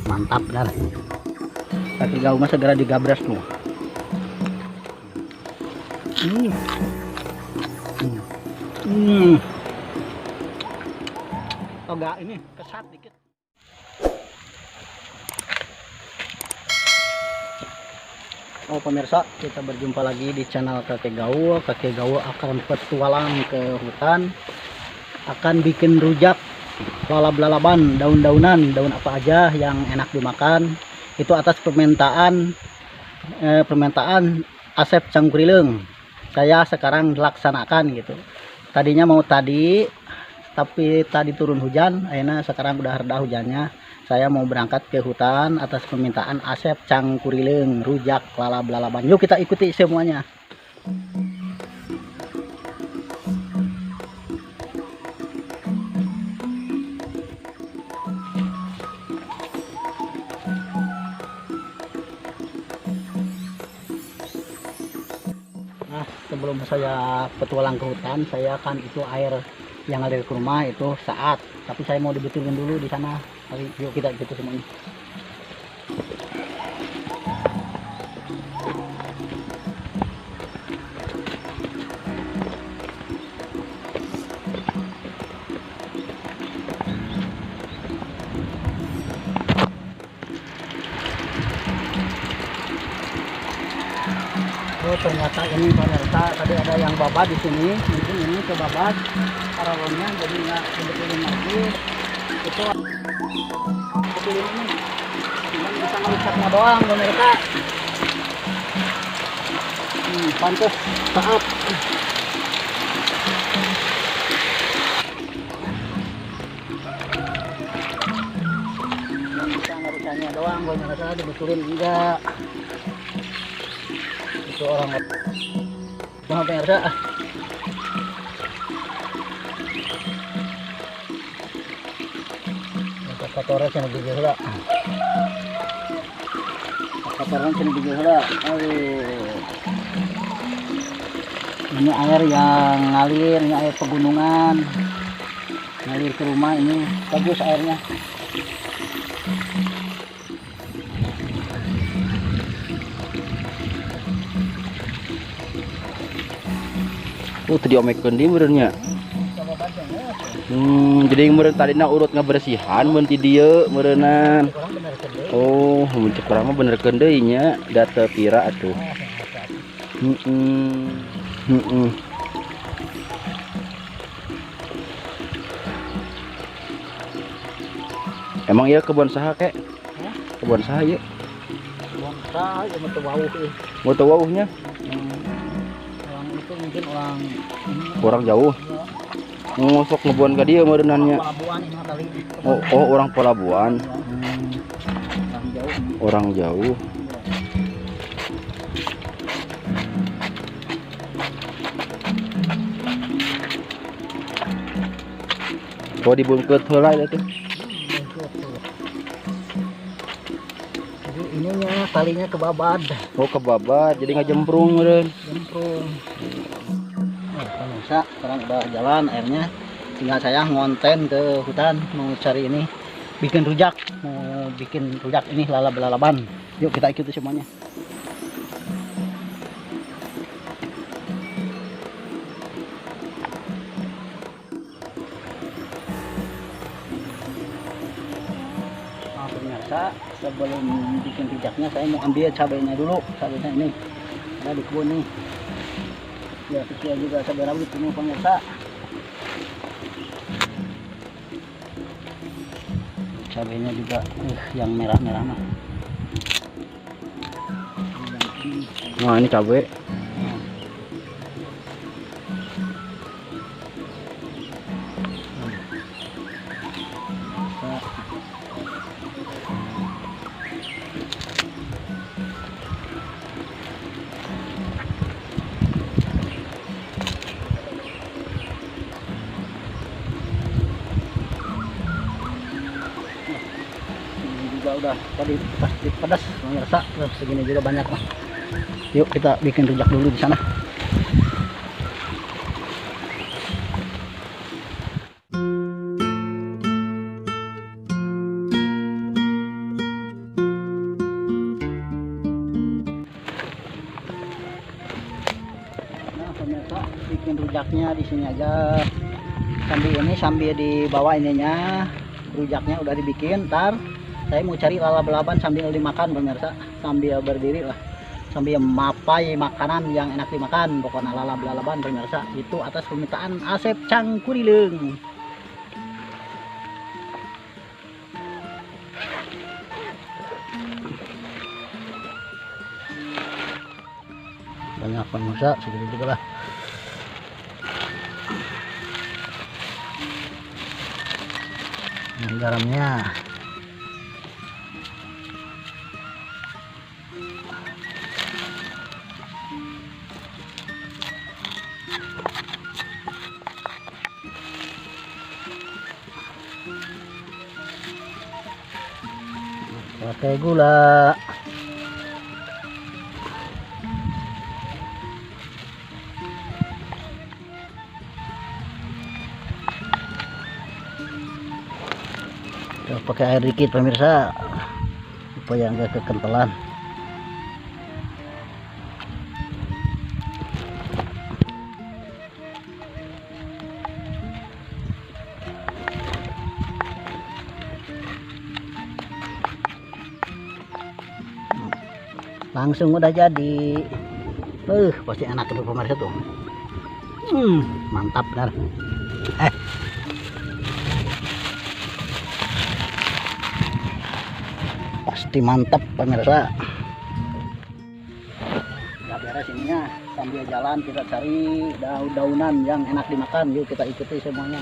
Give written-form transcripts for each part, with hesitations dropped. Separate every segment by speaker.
Speaker 1: Mantap benar. Kaki gaul mah segera digabres tuh. Oh enggak, ini kesat dikit. Oh pemirsa, kita berjumpa lagi di channel Kakek Gaul. Kakek Gaul akan petualang ke hutan, akan bikin rujak lalap-lalaban, daun-daunan, daun apa aja yang enak dimakan. Itu atas permintaan Asep Cangkurileung. Saya sekarang laksanakan gitu. Tadinya mau tadi, tapi tadi turun hujan, akhirnya sekarang udah reda hujannya. Saya mau berangkat ke hutan atas permintaan Asep Cangkurileung, rujak lalap-lalaban. Yuk kita ikuti semuanya. Nah, sebelum saya petualang ke hutan, saya kan itu air yang ngalir ke rumah itu saat, tapi saya mau dibetulin dulu di sana. Yuk kita ikuti semuanya. Oh, ternyata ini pemirsa, tadi ada yang babat di sini, mungkin ini kebabat paralonnya, jadi nggak dibetulin lagi. Itu betulin ini, cuma bisa ngerusaknya doang pemirsa. Pantes saat. Bisa ngerusaknya doang, pemirsa, dibetulin enggak. Itu orang mana pemirsa? Kotoran sini bijil lah. Kotoran sini bijil lah. Aduh. Ini air yang ngalir, ini air pegunungan ngalir ke rumah, ini bagus airnya.
Speaker 2: Oh, tadi omekeun di meureunnya. Jadi meureun tadina urut ngabersihan mun ti dieu meureunan. Oh, mun cek urang mah benerkeun deui nya, da teu pira atuh. Emang ieu kebon saha kek? Kebon saha ieu?
Speaker 1: Kebon saha ieu mah teu wauh euy.
Speaker 2: Mau teu wauhnya?
Speaker 1: Orang itu mungkin orang
Speaker 2: orang jauh. Ngosok ngebuan ke dia merenannya. Oh, orang pelabuhan. Orang jauh. Oh, dibungkut heula itu.
Speaker 1: Jadi ininya talinya kebabad.
Speaker 2: Oh, kebabad, jadi ngajemprung meureun.
Speaker 1: Jemprung. Pemirsa, sekarang udah jalan airnya, tinggal saya ngonten ke hutan mau cari ini, bikin rujak, mau bikin rujak ini lalap-lalaban. Yuk kita ikuti semuanya. Nah, pemirsa, sebelum bikin rujaknya saya mau ambil cabainya dulu. Cabainya ini ada di kebun nih. Ya, kecil juga cabai rawit ini pemirsa. Cabainya juga yang merah-merah mah.
Speaker 2: Nah, ini cabai.
Speaker 1: udah tadi pasti pedas pemirsa. Terus segini juga banyak lah. Yuk kita bikin rujak dulu di sana. Nah pemirsa, bikin rujaknya di sini aja. Sambil ini, sambil dibawa ininya, rujaknya udah dibikin. Ntar saya mau cari lalap-lalapan sambil dimakan pemirsa, sambil berdiri lah, sambil mapai makanan yang enak dimakan. Pokoknya lalap-lalapan pemirsa, itu atas permintaan Asep Cangkurileung. Banyak pemirsa, segitu juga lah. Nah, garamnya. Pakai gula. Pakai air dikit pemirsa supaya enggak kekentalan. Langsung udah jadi. Pasti enak itu pemirsa tuh. Mantap benar. Pasti mantap pemirsa. Udah beres ininya, sambil jalan kita cari daun-daunan yang enak dimakan. Yuk kita ikuti semuanya.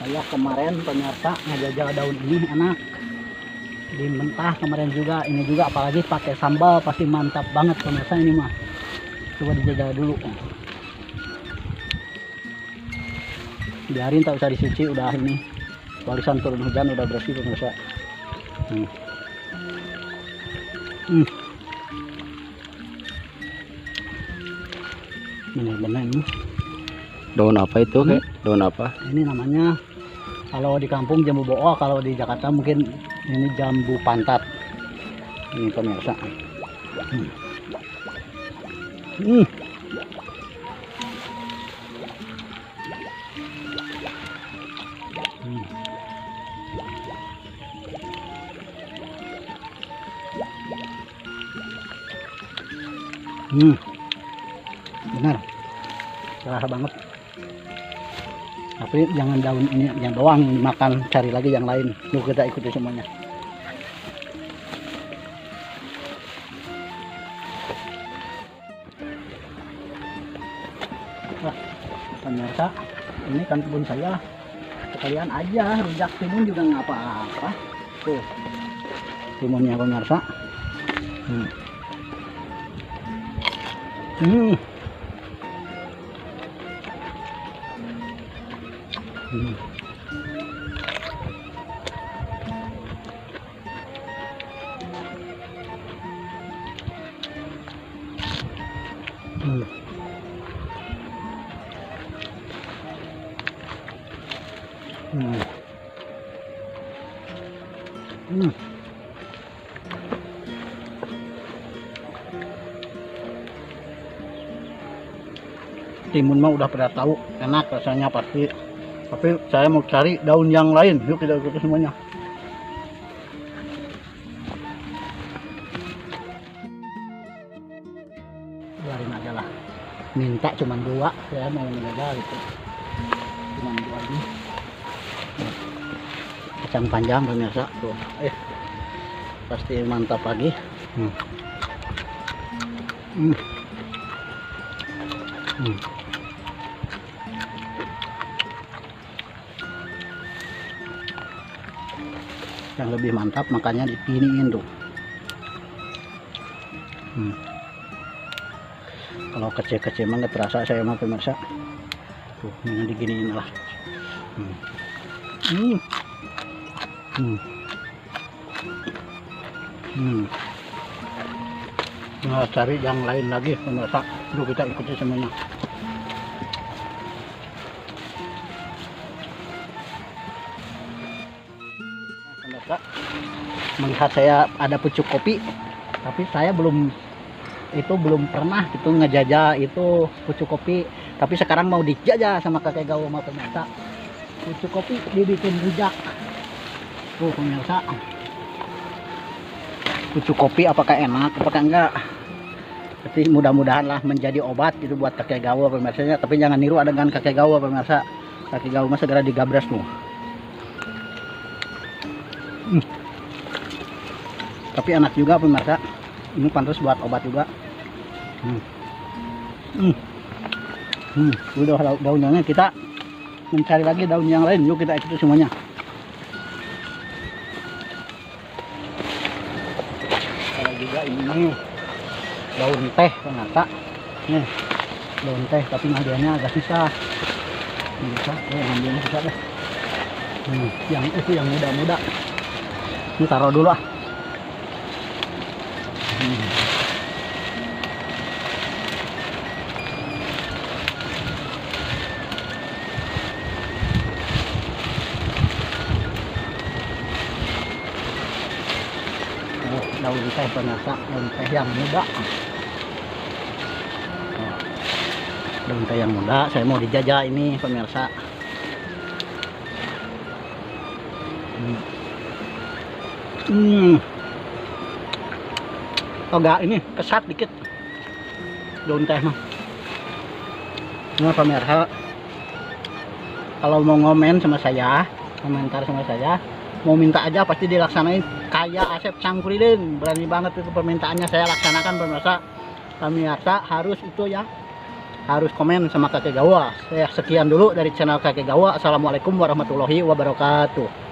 Speaker 1: Saya kemarin pemirsa ngejajal daun ini enak di mentah kemarin juga, ini juga apalagi pakai sambal pasti mantap banget pemirsa ini mah. Coba dijajal dulu, biarin tak usah dicuci, udah ini barisan turun hujan udah bersih pemirsa. Bener-bener ini.
Speaker 2: Daun apa itu? Daun apa?
Speaker 1: Ini namanya kalau di kampung jambu bool, kalau di Jakarta mungkin ini jambu pantat. Ini pemirsa. Benar, kerasa banget. Tapi jangan daun ini yang doang dimakan, cari lagi yang lain. Yuk kita ikuti semuanya. Wah, pemirsa, ini kan kebun saya. Sekalian aja rujak timun juga nggak apa-apa. Tuh, timunnya pemirsa. Timun mah udah pada tahu enak rasanya pasti. Tapi saya mau cari daun yang lain. Yuk kita ikuti semuanya. Biarin aja lah. Minta cuma dua, saya mau menjaga gitu. Cuma dua ini. Kacang panjang pemirsa tuh. Pasti mantap lagi. Yang lebih mantap makanya dipiniin tuh. Kalau kecil-kecil mah nggak terasa saya mah pemirsa. Tuh, ini diginiin lah. Nah, cari yang lain lagi pemirsa. Yuk kita ikuti semuanya. Nah, pemirsa, melihat saya ada pucuk kopi, tapi saya belum pernah gitu ngejajah itu pucuk kopi, tapi sekarang mau dijajah sama kakek gaul sama pemirsa. Pucuk kopi dibikin rujak tuh pemirsa. Pucuk kopi apakah enak apakah enggak, tapi mudah-mudahan lah menjadi obat gitu buat kakek gaul pemirsanya. Tapi jangan niru adegan kakek gaul pemirsa, kakek gaul mah segera digabres tuh. Tapi enak juga pemirsa, ini pantas buat obat juga. Udah daunnya, kita mencari lagi daun yang lain. Yuk kita ikuti semuanya. Ada juga ini daun teh ternyata. Nih daun teh, tapi ngambilnya agak susah. Bisa, ngambilnya susah deh. Yang itu yang muda-muda. Ini taruh dulu ah. Daun teh pemirsa, daun teh yang muda. Daun teh yang muda, saya mau dijajah ini pemirsa. Agak ini kesat dikit daun teh mah. Nah pemirsa, kalau mau ngomen sama saya, komentar sama saya, mau minta aja pasti dilaksanain. Kayak Asep Cangkurileung, berani banget itu permintaannya saya laksanakan pemirsa. Pemirsa harus itu ya, harus komen sama kakek Gawa. Saya sekian dulu dari channel kakek Gawa. Assalamualaikum warahmatullahi wabarakatuh.